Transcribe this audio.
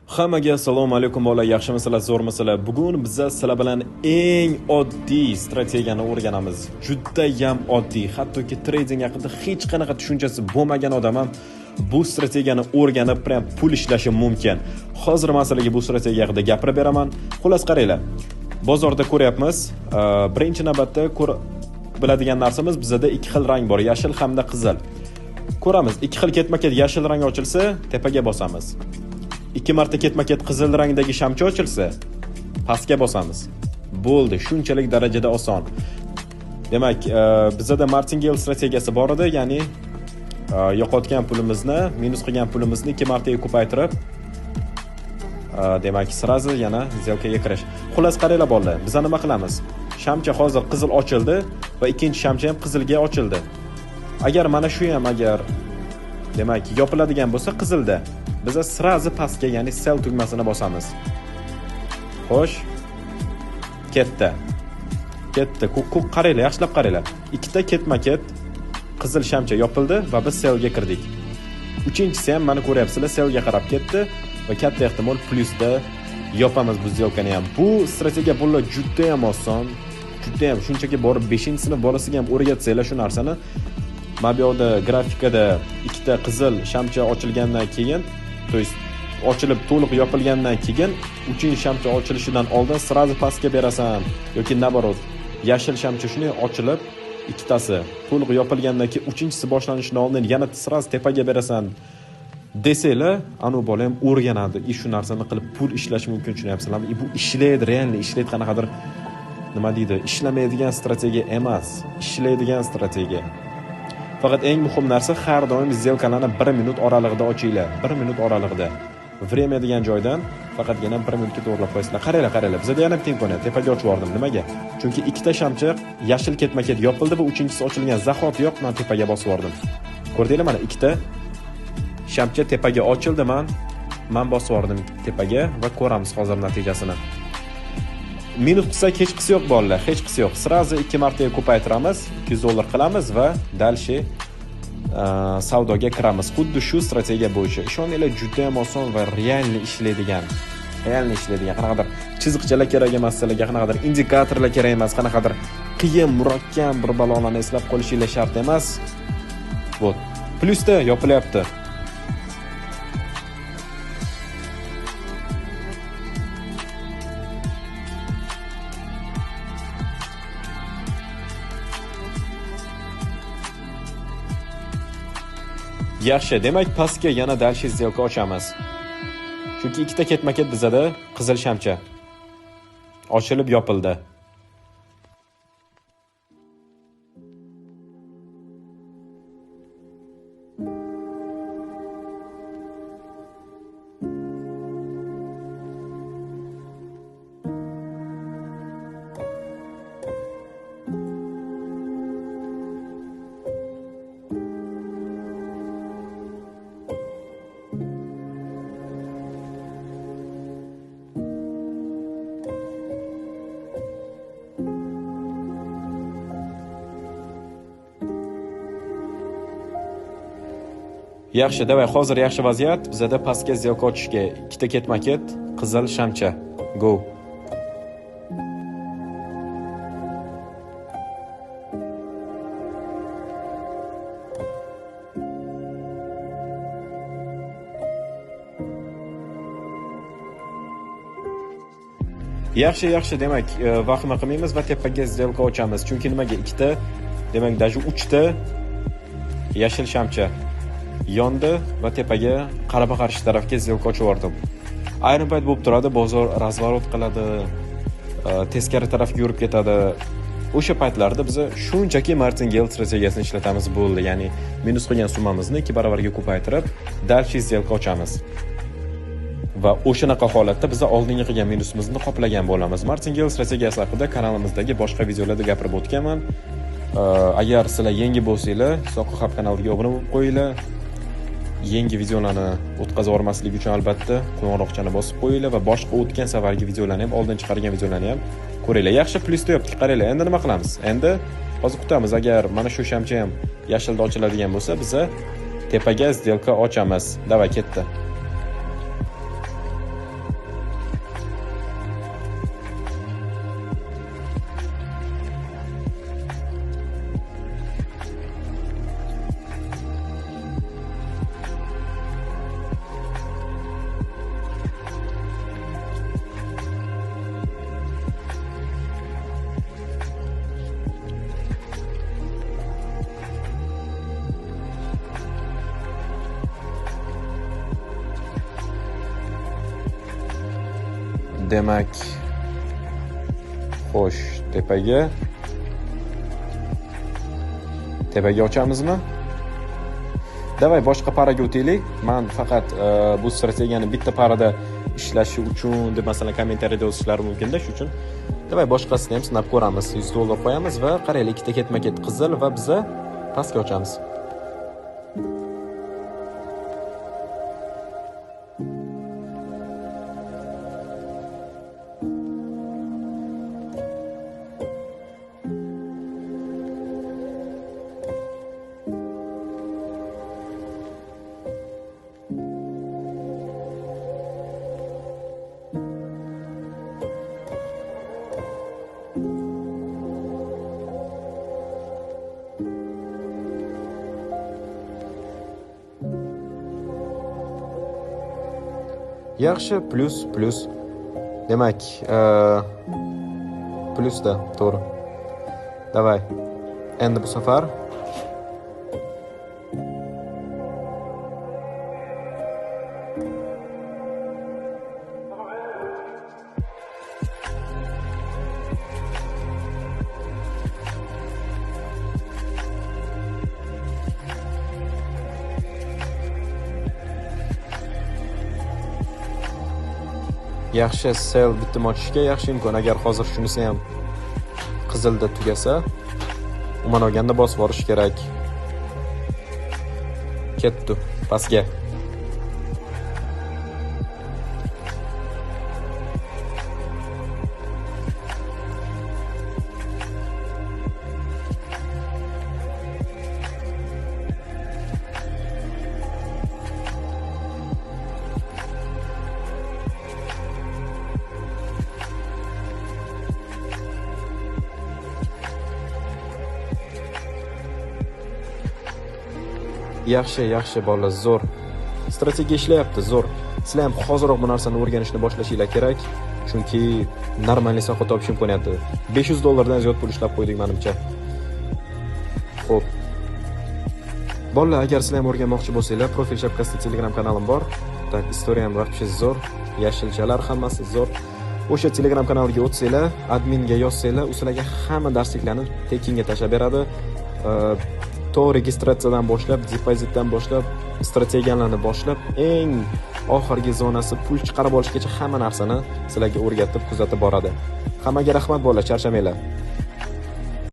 Hammaga assalomu alaykum bolalar, yaxshimisizlar, zo'rmisizlar? Bugun biza sizlar bilan eng oddiy strategiyani o'rganamiz. Judayam oddiy, hattoki trading haqida hech qanaqa tushunchasi bo'lmagan odam ham bu strategiyani o'rganib, prям pul ishlashi mumkin. Hozir men sizlarga bu strategiya haqida gapirib beraman. Xullas qaranglar. Bozorda ko'ryapmiz, birinchi navbatda biladigan narsamiz bizada ikki xil rang bor, yashil hamda qizil. Ko'ramiz, ikki xil ketma-ket yashil rang ochilsa, tepaga bosamiz. Ikki marta ketma-ket qizil rangdagi shamcha ochilsa, pastga bosamiz. Bo'ldi, shunchalik darajada oson. Demak, bizada Martingale strategiyasi bor edi, ya'ni yo'qotgan pulimizni, minus qilgan pulimizni ikki martaga ko'paytirib, demak, sразу yana сделкаga kirish. Xullas qaranglar bolalar, biz nima qilamiz? Shamcha hozir qizil ochildi va ikkinchi shamcha ham qizilga ochildi. Agar mana shu ham agar demak yopiladigan bo'lsa qizilda, biz sразу pastga, ya'ni sell tugmasini bosamiz. Xo'sh. Ketdi. Ketdi. Ko'k qaranglar, yaxshilab qaranglar. Ikkita ketma-ket qizil shamcha yopildi va biz sellga kirdik. Uchinchisi ham mana ko'ryapsizlar, sellga qarab ketdi va katta ehtimol plyusda yopamiz bu сделкani ham. Bu strategiya bolalar juda ham oson. Juda ham shunchaki borib 5-sinf bolasiga ham o'rgatsanglar shu narsani. Mana bu yoqda grafikada ikkita qizil shamcha ochilgandan keyin, то есть ochilib to'liq yopilgandan keyin uchinchi shamcha ochilishidan oldin sразу pastga berasan yoki наоборот yashil shamcha shunday ochilib ikkitasi to'liq yopilgandan keyin uchinchisi boshlanishidan oldin yana sразу tepaga berasan desanglar, anu bola ham o'rganadi. И shu narsani qilib pul ishlash mumkin, tushunyapsizlarmi? И bu ishlaydi, реально ishlaydi, qanaqadir nima deydi, ishlamaydigan strategiya emas, ishlaydigan strategiya. Faqat eng muhim narsa har doim сделкаlarni 1 minut oralig'ida ochinglar. 1 minut oralig'ida. Время degan joydan faqatgina 1 minutga to'g'rilab qo'yasizlar. Qaranglar, qaranglar. Bizada yana bitta imkoniyat. Tepaga ochib yubordim. Nimaga? Chunki ikkita shamcha yashil ketma-ket yopildi va uchinchisi ochilgan zahotiyoq men tepaga bosib yubordim. Ko'rdinglar, mana ikkita shamcha tepaga ochildi, men bosib yubordim tepaga va ko'ramiz hozir natijasini. Minus qilsak hech qisi yo'q bolalar, hech qisi yo'q. Sразу 2 martaga ko'paytiramiz, $200 qilamiz va дальше savdoga kiramiz. Xuddi shu strategiya bo'yicha. Ishoninglar, juda ham oson va реально ishlaydigan. Реально ishlaydigan. Qanaqadir chiziqchalar kerak emas sizlarga, qanaqadir indikatorlar kerak emas, qanaqadir qiyin, murakkab bir balolarni eslab qolishinglar shart emas. Вот. Plyusda yopilyapti. Yaxshi, demak pastga yana дальше сделка ochamiz. Chunki ikkita ketma-ket bizada qizil shamcha ochilib yopildi. Yaxshi, давай, hozir yaxshi vaziyat. Bizada pastga сделка ochishga ikkita ketma-ket qizil shamcha. Go. Yaxshi, yaxshi, demak, vahima qilmaymiz va tepaga сделка ochamiz. Chunki nimaga ikkita, demak, даже uchta yashil shamcha yondi va tepaga qarama-qarshi tarafga сделка ochib yubordim. Ayrim payt bo'lib turadi, bozor razворот qiladi, teskari tarafga yurib ketadi. O'sha paytlarda biz shunchaki Martingale strategiyasini ishlatamiz bo'ldi. Ya'ni minus qilgan summamizni 2 baravarga ko'paytirib, дальше сделка ochamiz. Va o'shanaqa holatda biz oldingi qilgan minusimizni qoplagan bo'lamiz. Martingale strategiyasi haqida kanalimizdagi boshqa videolarda gapirib o'tganman. Agar sizlar yangi bo'lsanglar, Soqi Hub kanaliga obuna bo'lib qo'yinglar. Yangi videolarni o'tkazib yubormaslik uchun albatta qo'ng'iroqchani bosib qo'yinglar va boshqa o'tgan safargi videolarni ham, oldin chiqargan videolarni ham ko'ringlar. Yaxshi, plyusda yopdik, qaranglar. Endi nima qilamiz? Endi hozir kutamiz. Agar mana shu shamcha ham yashilda ochiladigan bo'lsa, biza tepaga сделка ochamiz. Давай, ketdi. Demak, xo'sh, tepaga. Tepaga ochamizmi? Давай boshqa paraga o'taylik. Men faqat bu strategiyani bitta parada ishlashi uchun deb masalan kommentariyada yozishlari mumkin-da, shu uchun давай boshqasini ham sinab ko'ramiz. $100 qo'yamiz va qaraylik, ikkita ketma-ket qizil va biza pastga ochamiz. Yaxshi, plyus, plyus. Demak, plyusda, to'g'ri. Давай. Endi bu safar yaxshi sell bitim ochishga yaxshi imkon. Agar hozir shunisi ham qizilda tugasa, umuman olganda bosib borish kerak. Ketdi pastga. Yaxshi, yaxshi bolalar, zo'r. Strategiya ishlayapti, zo'r. Sizlar ham hoziroq bu narsani o'rganishni boshlashinglar kerak, chunki normalniy soha topish imkoniyati. $500 dan ziyod pul ishlab qo'ydik menimcha. Xo'p. Bolalar, agar sizlar ham o'rganmoqchi bo'lsanglar, profil shapkasida Telegram kanalim bor. Tak, istoriyam вообще zo'r, yashilchalar hammasi zo'r. O'sha Telegram kanaliga o'tsanglar, adminga yozsanglar, u sizlarga hamma darsliklarni tekinga tashlab beradi. To registratsiyadan boshlab, depozitdan boshlab, strategiyalarni boshlab, eng oxirgi zonasi pul chiqarib olishgacha hamma narsani sizlarga o'rgatib, kuzatib boradi. Hammaga rahmat bolalar, charchamanglar.